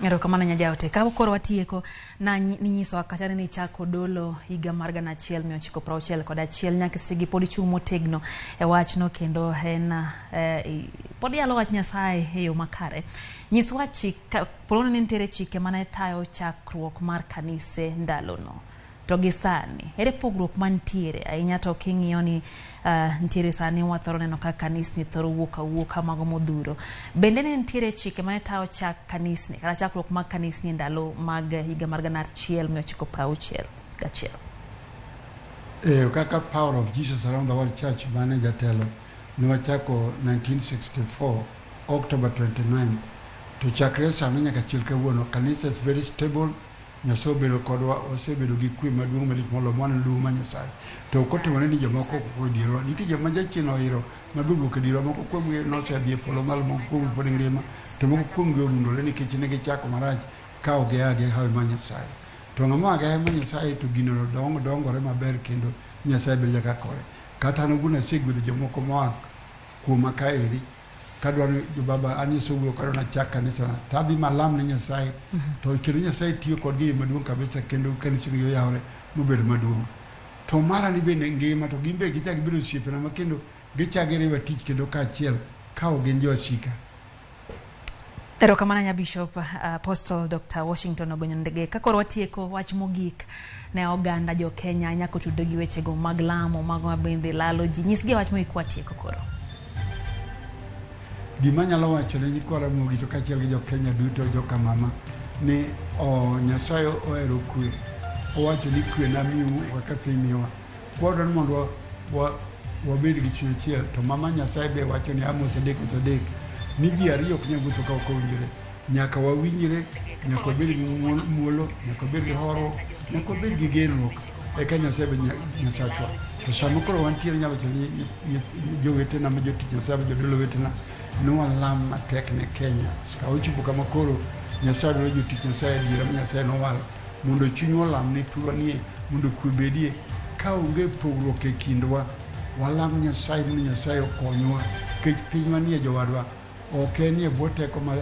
Erokamano Nyajaote. Ka koro watieko, na ninyisowa kacha ni nichako dolo higa mar 1961 nyaka sechegi pod ichung' motegno e wachno kendo en pod iyalo wach Nyasaye e yo makare. Nyiswa chik, polo ne nitiere chike mane tayo chakruok mar kanise ndalono. To gi sani, ere pogruok mantiere ahinya to king'iyo ni nitiere sani wathoro neno ka kanisni thoro wuok awuoka mago modhuro. Bende ne nitiere chike mane tayo chak kanisni kata chakruok mag kanisni e ndalo mag higa mar 1961? Kaka Power of Jesus Around the World Church mane jatelo ne wachako 1964 October 29 to chakre sano nyaka chil kawuono kanisa is very stable. Nyasaye obedo kodwa, wasebedo gi kwe maduong' malich moloyo mwaneno duong' mar Nyasaye. To ok otimore ni jomoko ok wuok e dierwa. Nitie joma jachien oiro ma be owuok e dierwa. Moko kuomgi nosedhi e polo malo, moko kuomgi pod ngima, to moko kuomgi orundore nikech ne gichako marach ka ok gia gi hawi mar Nyasaye. To ng'ama oa gi hawi mar Nyasaye to gino dongore maber kendo Nyasaye bedo jaka kore. Kata an owuon asegwedho jomoko moa kuoma kaeri kadwaro ni jobaba anyiso wuoyo kadwa nachak kanisana to adhi malam ne Nyasaye to kendo Nyasaye tiyo kodgi e yo maduong' kabisa kendo kanisni oyawore mobedo maduong'. To mara ni bende ngima to gin be gichak gibedo osiepena ma kendo gichak giriwa tich kendo kaachiel ka ok gin jowasika. Erokamano nya Bishop Apostle Dr. Washington Ogonyo Ndege. Ka koro watieko wach mogik ne oganda jo Kenya nyaka otudre gi wechego mag lamo mago ma bende lalo ji. Nyisgi wach mogik kwatieko koro. Gima anyalo wacho ne nyikwa Ramogi to kaachiel gi jo Kenya duto joka mama ni o Nyasaye ohero kwe. Owacho ni kwe namiu kaka piny miyowa. Kwadwaro ni mondo wabed gi chuny achiel to mama Nyasaye be wacho ni Amos 3:3 ni ji ariyo ok nyal wuotho ka ok owinjore. Nyaka wawinjre, nyaka wabed gi muolo, nyaka wabed gi horuok, nyaka wabed gi genruok eka Nyasaye bed Nyasachwa. To sama koro wantiere nyalo wacho ni jowetena ma jotich Nyasaye ma jodolo wetena ni walam matek ne Kenya. Ka ochopo kama koro Nyasaye dwaro jotich Nyasaye adiera ma Nyasaye nowalo mondo chunywa olam ne thurwa nie mondo kwe bedie ka onge pogruok e kindwa. Walam Nyasaye mondo Nyasaye okonywa nikech pinywa nie jowadwa ok en e bwo teko mar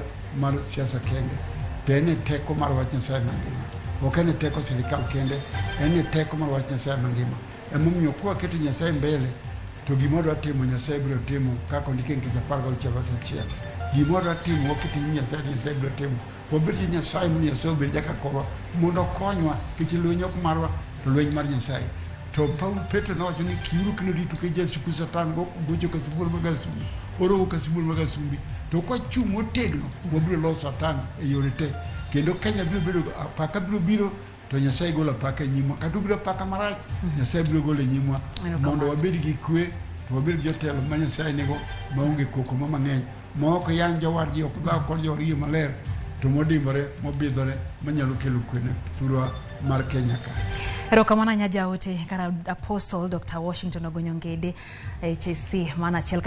siasa kende to en e teko mar wach Nyasaye mangima. Ok en e teko sirikal kende, en e teko mar wach Nyasaye mangima. Emomiyo kwaketo Nyasaye mbele to gima wadwa timo Nyasaye biro timo kaka ondiki e Ngeche 16 verse 1. Gima wadwa timo waketo e nyim Nyasaye to Nyasaye biro timo. Wabed gi Nyasaye mondo Nyasaye obed jaka korwa mondo okonywa nikech lweny ok marwa to lweny mar Nyasaye. To Paul Petro nowacho ni kiuru kendo ritu ka jasiku Satan gocho ka sibuor mag asumbi, orogo ka sibuor mag asumbi. To kwachung' motegno wabiro loyo Satan e yore te. Kendo Kenya biro bedo apaka biro biro to Nyasaye golo apaka e nyimwa. Kata obiro apaka marach, Nyasaye biro golo e nyimwa mondo wabed gi kwe to wabed gi jotelo ma Nyasaye nigo maonge koko ma mang'eny ma ok yany jowadgi, ok dhaw kod jowadgi e yo maler to modimbore, mobidhore manyalo kelo kwe ne thurwa mar Kenya ka. Erokamano ahinya jaote kara Apostle Dr. Washington Ogonyo Ngede HAC mana achiel.